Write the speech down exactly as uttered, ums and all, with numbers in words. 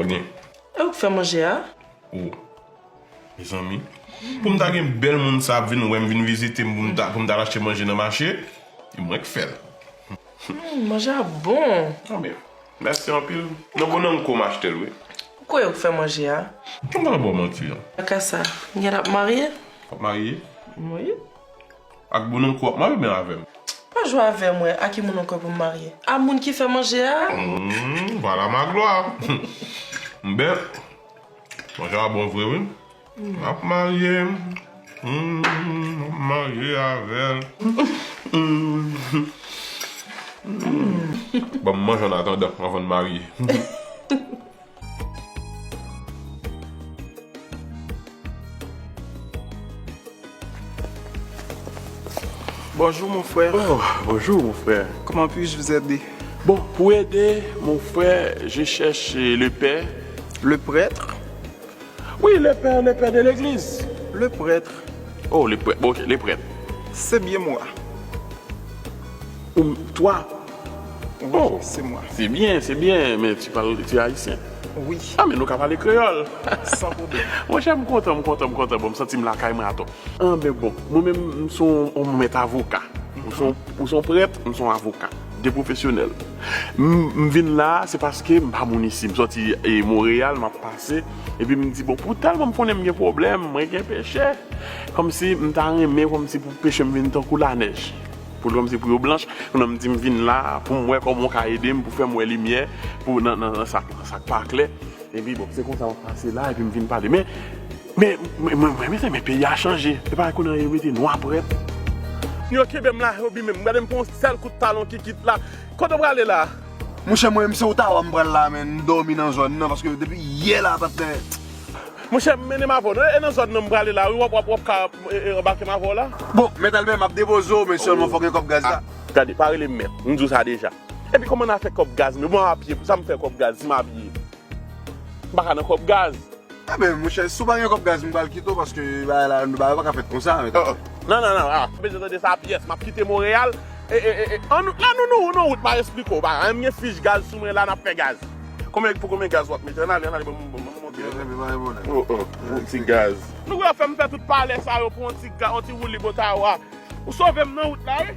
Gen. E ou k fè manje a? O. Mezanmi. Pou m ta gen bèl moun sa ap vin wè m, vin vizite m, pou m ta, pou m ta al achte manje nan mache, e mwen k fè l. Hmm, manje a bon. Anben, mèsi anpil. Nan Bonanko m achte l, wi. Ou kwè yo k fè manje a? Mwen pa ba w manti, non. Kaka sa, m gen ap marye? W ap marye? Wi. Ak Bonanko w ap marye oubyen avè m? Pa jwe avè mwen, a ki moun ankò pou m marye? A moun ki fè manje a? Hmm, voilà ma gloire. Anben, manje a bon vre, wi. M ap marye. Hmm, m ap marye avè l. Hmm. Ban m manje an atandan, anvan n marye. Bonjour mon frère. Oh, bonjour mon frère. Comment puis-je vous aider? Bon, pour aider mon frère, je cherche le père. Le prêtre? Oui, le père, le père de l'église. Le prêtre. Oh, le prêtre. Bon, ok, le prêtre. C'est bien moi. Ou, toi? Oh, c'est moi. C'est bien, c'est bien, mais tu parles, tu es haïtien. Oui. Ah, men nou ka pale kreyòl. Sans problème. Monchè, m kontan, m kontan, m kontan. Bon, m santi m lakay mwen atò. Anben bon, mwen menm, m se yon, yon mèt avoka. Ou se yon, ou se yon prèt, m se yon avoka. De pwofesyonèl. M, m vin la, se paske m pa moun isi. M sòti e, Monreyal, m ap pase. Epi m di, bon, pou tèlman m konnen m gen pwoblèm, mwen gen peche. Kòmsi m ta renmen, kòmsi pou peche m vin tankou lanèj. Pou kòmsi pou yo blanch, kounye a m di m vin la pou m wè kòman w ka ede m, pou fè m wè limyè pou nan, nan, nan sa, sa k pa klè. Epi bon, se konsa m ap pase la, epi m vin pale. Men, men, men, men, men, men peyi a chanje. Se pa kounye a yo mete nwa prèt. Yo kenbe m la, yo bimen m. Gade m pran yon sèl kout talon ki kit la. Kote w prale la? Monchè, mwen menm se Otawa m pral la, men m dòmi nan zòn nan, paske depi yè la, patnè. Monchè, m mennen m avè w. E nan zòn nan m prale la, wi, w ap, w ap, w ap ka e, e, anbake m avè w la. Bon, mèt Albè, m ap depoze w, men sèlman fòk gen kòb gaz la. Gade, pa rele m mèt, m di w sa deja. Epi kòman n a fè kòb gaz, men bon, apye, pou sa m fè kòb gaz, si m apye? M pa ka nan kòb gaz. Enben, monchè, si w pa gen kòb gaz, m pral kite w, paske bagay la, bagay pa ka fèt konsa, mèt. Oh, oh. Non, non, non, ah. Bezwen tande sa pyès, m ap kite Monreyal. E, e, e, e, an nou, an nou, nou, nou wout, m a esplike w, bagay. M gen fich gaz sou mwen la, n ap fè gaz. Konbyen, pou konbyen gaz w ap mete? Ann ale, ann ale, ban m, ban m, ban m montre. Enben, pa gen pwoblèm. Oh, oh, yon ti gaz. Nou wè fè m fè tout palè sa yo pou yon ti ga, yon ti woulib Otawa. Ou sove m nan wout la, wi.